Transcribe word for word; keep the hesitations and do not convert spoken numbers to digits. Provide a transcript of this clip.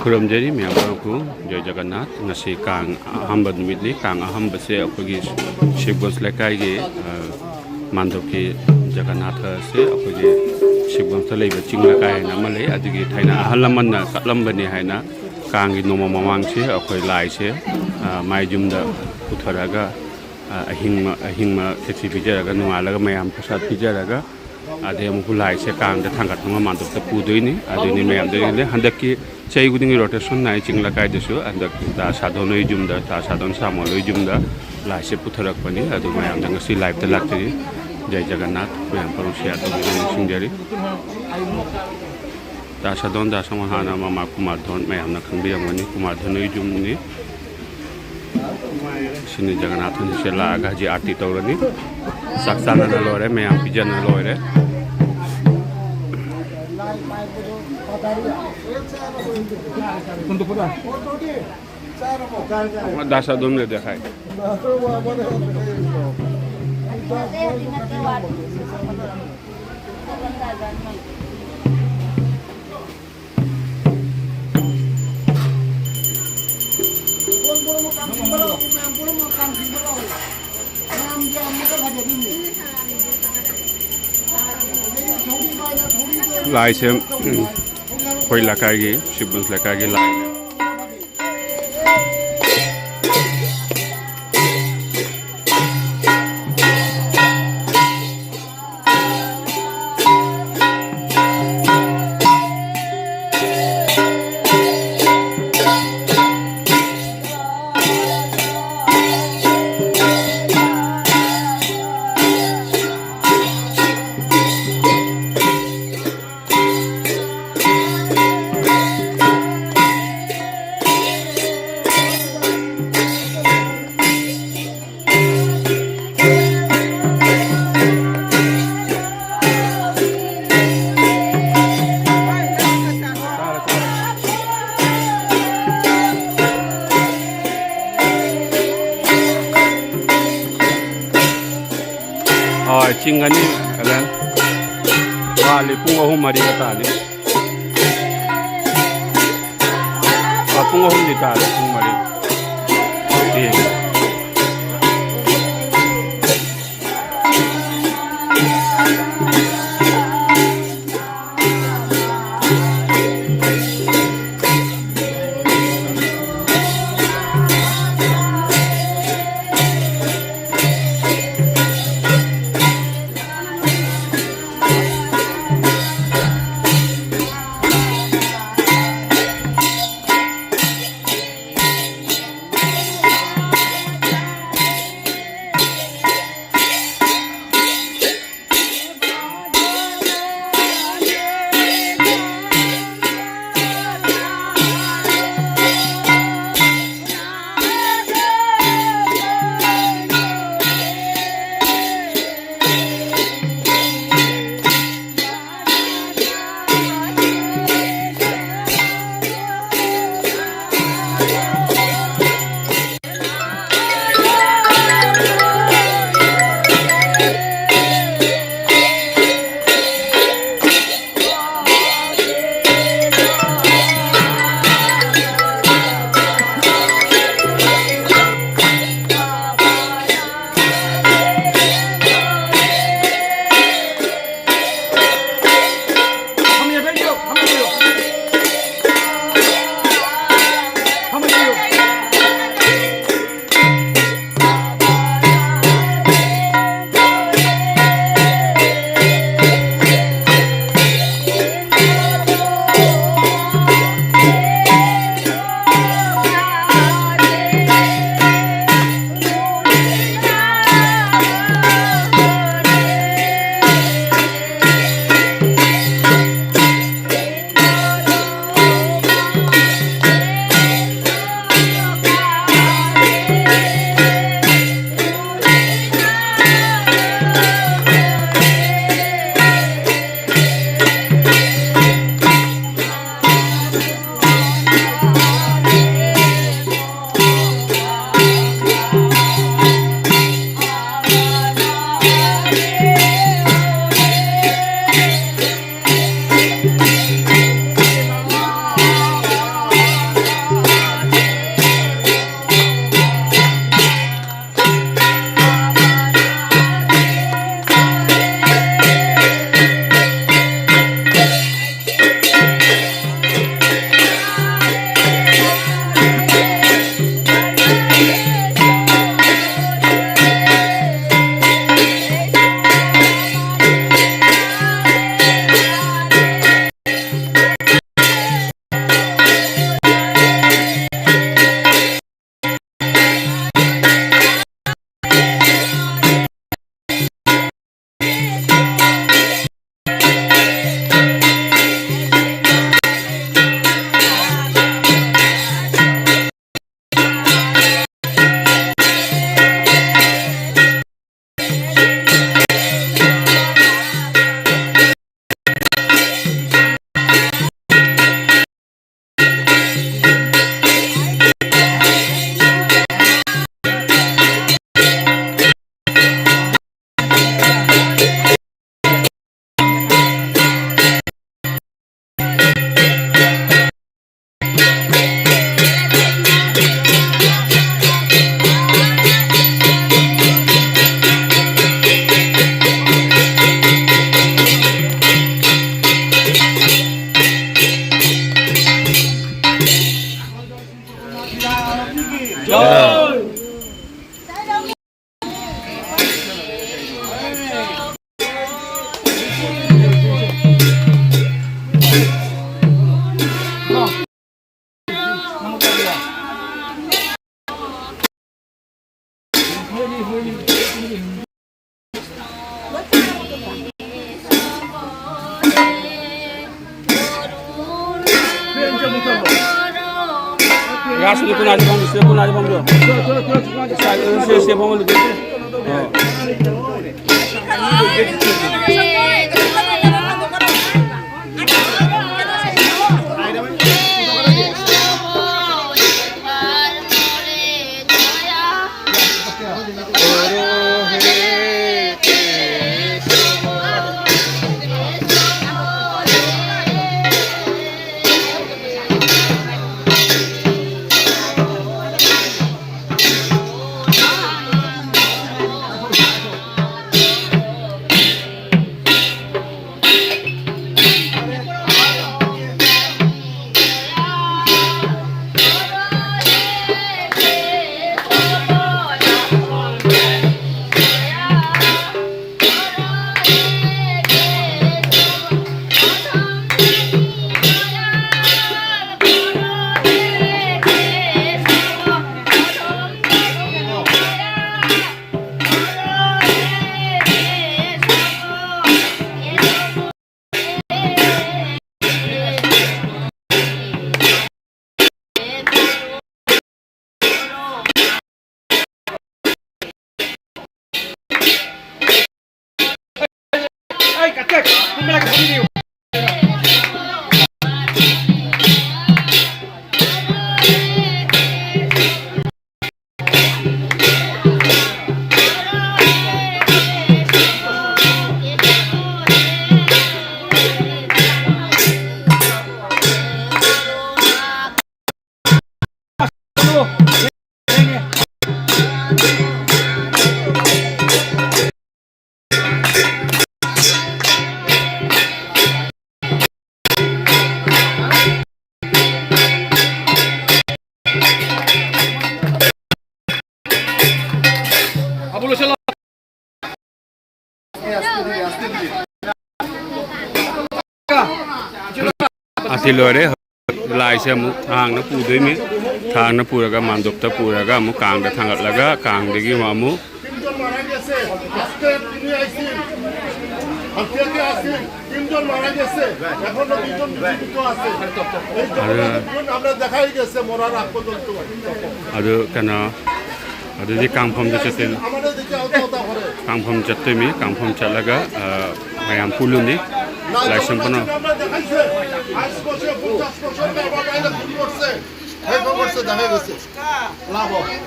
ꯈꯨꯔꯨꯝꯖꯔꯤ ꯃꯌꯥꯝ ꯄꯨꯝꯅꯃꯛꯄꯨ꯫ ꯖꯣꯏ ꯖꯒꯟꯅꯥꯊ꯫ ꯉꯁꯤ ꯀꯥꯡ ꯑꯍꯥꯟꯕ ꯅꯨꯃꯤꯠꯅꯤ꯫ ꯀꯥꯡ ꯑꯍꯥꯟꯕꯁꯦ ꯑꯩꯈꯣꯏꯒꯤ ꯁꯤꯕꯒꯟꯖ ꯂꯩꯀꯥꯏꯒꯤ, ꯑ, ꯃꯥꯟꯗꯣꯞꯀꯤ ꯖꯒꯟꯅꯥꯊꯁꯦ ꯑꯩꯈꯣꯏꯒꯤ ꯁꯤꯕꯒꯟꯖꯇ ꯂꯩꯕ ꯆꯤꯡ ꯂꯩꯀꯥꯏ ꯍꯥꯏꯅ ꯑꯃ ꯂꯩ꯫ ꯑꯗꯨꯒꯤ ꯊꯥꯏꯅ ꯑꯍꯜ ꯂꯃꯟꯅ ꯀꯠꯂꯝꯕꯅꯤ ꯍꯥꯏꯅ ꯀꯥꯡꯒꯤ ꯅꯣꯡꯃ ꯃꯃꯥꯡꯁꯦ ꯑꯩꯈꯣꯏ ꯂꯥꯏꯁꯦ, ꯑ, ꯃꯥꯏ ꯌꯨꯝꯗ ꯄꯨꯊꯔꯒ, ꯑ, ꯑꯍꯤꯡ ꯃ-, ꯑꯍꯤꯡ ꯃ-, ꯈꯦꯆꯤ ꯄꯤꯖꯔꯒ, ꯅꯣꯡꯉꯥꯜꯂꯒ ꯃꯌꯥꯝ ꯄ꯭ꯔꯁꯥꯗ ꯄꯤꯖꯔꯒ, ꯑꯗꯩ ꯑꯃꯨꯛ ꯂꯥꯏꯁꯦ ꯀꯥꯡꯗ ꯊꯥꯡꯒꯠꯇꯨꯅ ꯃꯥꯟꯗꯣꯞꯇ ꯄꯨꯗꯣꯏꯅꯤ꯫ ꯑꯗꯨꯏꯅꯤ ꯃꯌꯥꯝꯗ ꯌꯦꯡꯍꯜꯂꯦ꯫ ꯍꯟꯗꯛꯀꯤ ꯆꯍꯤ ꯈꯨꯗꯤꯡꯒꯤ ꯔꯣꯇꯦꯁꯟ ꯅꯥꯏ ꯆꯤꯡ ꯂꯩꯀꯥꯏꯗꯁꯨ꯫ ꯍꯟꯗꯛ ꯗꯥ ꯁꯥꯗꯣꯟ ꯍꯣꯏ ꯌꯨꯝꯗ, ꯗꯥ ꯁꯥꯗꯣꯟ ꯁꯥꯃꯣꯜ ꯍꯣꯏ ꯌꯨꯝꯗ ꯂꯥꯏꯁꯦ ꯄꯨꯊꯔꯛꯄꯅꯤ꯫ ꯑꯗꯨ ꯃꯌꯥꯝꯗ ꯉꯁꯤ ꯂꯥꯏꯞꯇ ꯂꯥꯛꯆꯔꯤ꯫ ꯖꯩ ꯖꯒꯟꯅꯥꯊ꯫ ꯃꯌꯥꯝ ꯄꯨꯝꯅꯃꯛ ꯁꯤꯌꯥ ꯇꯧꯕꯤꯗꯨꯅ ꯅꯤꯡꯁꯤꯡꯖꯔꯤ꯫ ꯗꯥ ꯁꯥꯗꯣꯟ, ꯗꯥ ꯁꯥꯃꯣꯜ, ꯍꯥꯟꯅ ꯃꯃꯥ ꯀꯨꯃꯥꯔ ꯙꯣꯟ, ꯃꯌꯥꯝꯅ ꯈꯪꯕꯤꯔꯝꯒꯅꯤ꯫ ꯀꯨꯃꯥꯔ ꯙꯣꯟ ꯍꯣꯏ ꯌꯨꯝꯅꯤ꯫ ꯁꯤꯅꯤ ꯖꯒꯟꯅꯥꯊ ꯍꯧꯖꯤꯛꯁꯦ ꯂꯥꯛꯑꯒ ꯍꯧꯖꯤꯛ ꯑꯥꯔꯇꯤ ꯇꯧꯔꯅꯤ꯫ ꯆꯥꯛ ꯆꯥꯅꯅ ꯂꯣꯏꯔꯦ, ꯃꯌꯥꯝ ꯄꯤꯖꯅ ꯂꯣꯏꯔꯦ꯫ ꯗꯥꯁ ꯑꯗꯨꯝꯅ ꯗꯦꯈꯥꯏ꯫ ꯂꯥꯏꯁꯦ ꯑꯩꯈꯣꯏ ꯂꯩꯀꯥꯏꯒꯤ, ꯁꯤꯕꯒꯟꯖ ꯂꯩꯀꯥꯏꯒꯤ ꯂꯥꯏ꯫ ꯍꯣꯏ, ꯆꯤꯡꯒꯅꯤ, ꯀꯩꯗꯧꯔꯦ? ꯋꯥꯠꯂꯤ, ꯄꯨꯡ ꯑꯍꯨꯝ ꯃꯔꯤꯒ ꯇꯥꯅꯤ꯫ ꯄꯨꯡ ꯑꯍꯨꯝꯗꯤ ꯇꯥꯔꯦ, ꯄꯨꯡ ꯃꯔꯤ꯫ ꯊꯦꯡꯉꯦ꯫ ꯀꯥꯁꯤꯗꯤ ꯀꯨꯅꯥꯗꯤ ꯐꯝꯁꯦ, ꯀꯨꯅꯥꯗꯤ ꯐꯝꯁꯦ꯫ ꯁꯦ, ꯁꯦ, ꯐꯝꯍꯜꯂꯨ꯫ ꯑꯣ꯫ ꯑꯁꯤ ꯂꯣꯏꯔꯦ꯫ ꯂꯥꯏꯁꯦ ꯑꯃꯨꯛ ꯊꯥꯡꯅ ꯄꯨꯗꯣꯏꯅꯤ꯫ ꯊꯥꯡꯅ ꯄꯨꯔꯒ ꯃꯥꯟꯗꯣꯞꯇ ꯄꯨꯔꯒ ꯑꯃꯨꯛ ꯀꯥꯡꯗ ꯊꯥꯡꯒꯠꯂꯒ ꯀꯥꯡꯗꯒꯤ ꯑꯃꯨꯛ তিনজন মারা গেছে, এখনো দুইজন জীবিত আছে। এই জগন্নাথ আমরা দেখাই গেছে মরার আগ পর্যন্ত। ꯑꯗꯨ ꯀꯩꯅꯣ, ꯑꯗꯨꯗꯤ ꯀꯥꯡꯐꯝꯗ ꯆꯠꯇꯣꯏꯅꯤ꯫ আমাদের দিকে আওতা আওতা করে। ꯀꯥꯡꯐꯝ ꯆꯠꯇꯣꯏꯅꯤ꯫ ꯀꯥꯡꯐꯝ ꯆꯠꯂꯒ, ꯑ, ꯃꯌꯥꯝ ꯄꯨꯜꯂꯨꯅꯤ꯫ ꯂꯥꯏꯁꯪ ꯄꯨꯟꯅ꯫ আমরা দেখাইছে, আজ বছর পঞ্চাশ বছর বাবা বাইরে ভুল করছে, ভেঙে করছে, দেখা গেছে। লাভ হবে।